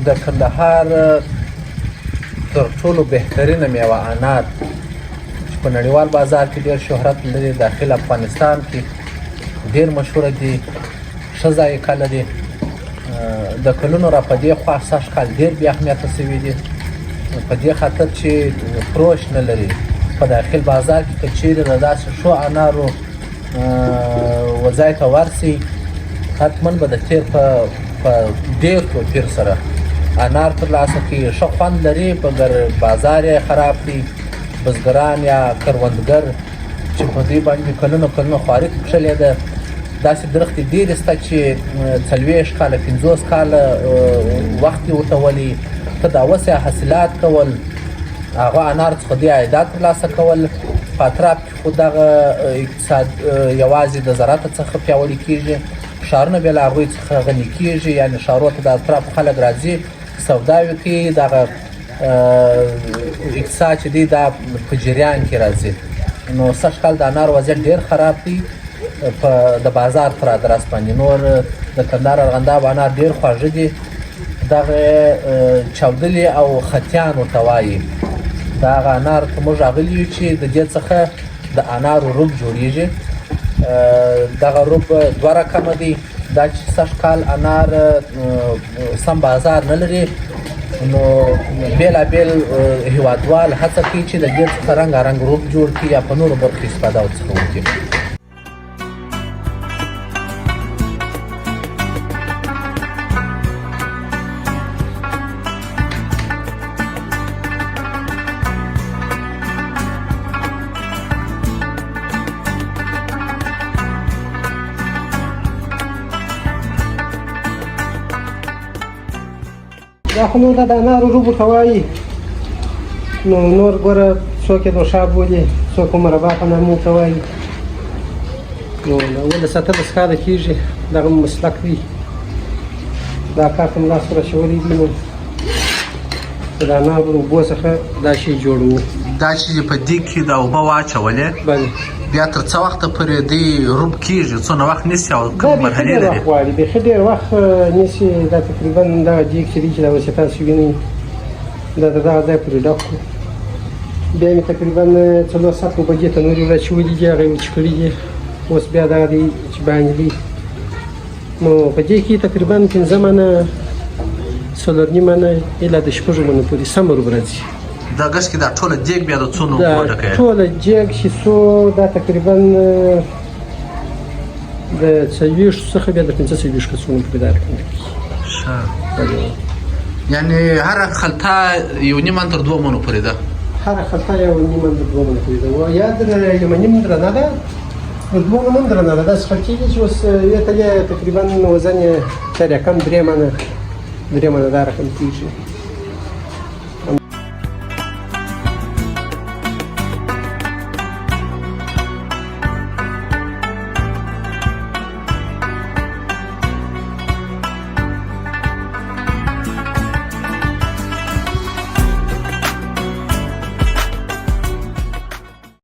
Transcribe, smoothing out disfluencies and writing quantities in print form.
د کندهار تر ټولو بهترینه میوه انار چې په نړیوال بازار کې ډیر شهرت لري، داخل افغانستان کې ډیر مشهور دي، ښه ذایقه لري. د کلونو را په دې خوا سږ کال ډیر بې اهمیته شوي دي، په دې خاطر چې فروش نه لري. په داخل بازار کې که چیرې د داسې ښو انارو و ځای ته ورسي، حتما به د تېر په ډېر توپیر سره انار ترلاسه کړي. ښه خوند لري، مګر بازار یې خراب دی. بزګران یا کروندګر چې په دوی باندې کلونه کلونه خواري کښلې ده، داسې درختې ډېرې شته چې 40 کاله 50 کاله وخت یې ورته ولي، ته دا اوس یې حاصلات کول، هغه انار څخه دوی عایدات ترلاسه کول. په اطراف کې خو دغه اقتصاد یوازې د زراعت څخه پیاوړي کېږي، ښارونه بیا له هغوی څخه غني کېږي، یعنې ښارو ته د اطرافو خلک راځي، سوداوې کوي. دغه اقتصاد چې دی دا په جریان کې راځي. نو سږ کال د انار وضعیت ډېر خراب دی په د بازار پر ادرس باندې. نور د کندهار ارغنداب انار ډېر خواږه دي، دغه چاودلي او ختیان ورته وایي. دا هغه انار ته موږ راغلي یو چې د دې څخه د انارو روب جوړیږي. دغه روب دوه رقمه دی. دا چې سږ کال انار سم بازار نه لري، نو بېلابېل هیوادوال هڅه کوي چې د دې څخه رنګارنګ روب جوړ کړي یا په نورو برخو استفاده ورڅخه وکړي. دا خو نور د انارو روب ورته وایي. نو نور ګوره څوک یې دوشاب بولي، څوک هم مربا په نامه ورته وایي. نو د ولس اتلس کاله کېږي دغه مسلک دی، دا کار ته مو لاس ور اچولی دی. نو د انارو له اوبو څخه دا شی جوړوو. دا چې په دې کې دا اوبه واچولې، بله، بیا تر څه وخته پورې دی روب کېږي؟ څونه وخت نیسي او دا کوم بیخي مرحلې ډېر لري؟ وخت غواړي، بیخي ډېر وخت نیسي. دا تقریبا دغه دیګ چې دی، چې دا اوس یې تاسو وینئ، دا د دغه ځای پورې ډک کړو. بیا مې تقریبا 4 ساعته اوبه دې ته نورې ور اچولي دي، هغه یې وچ کړي دي. اوس بیا دا دی چې باندې دی. نو په دې کې تقریبا 5 منه، 4.5 منه الی د 6 منو پورې سم روب راځي. دا ګس کې دا ټوله دیګ بیا د څونو دا اوبو ډکه؟ ټوله جیګ چې څو دا تقریبا د 40 څخه بیا د 45 کڅوړو پورې دا رقم کېږي. ښه، یعنی هره خلطه 1.5 من تر 2 منو پورې ده؟ هره خلطه 1.5 من تر 2 منو پورې ده، یا در 1.5 درنه ده، تر 2 منو هم درنه ده. داسې خلطېږي چې اوس یې ته یې تقریبا وزن یې تر کم 3 منه، 3 منه دا رقم کېږي.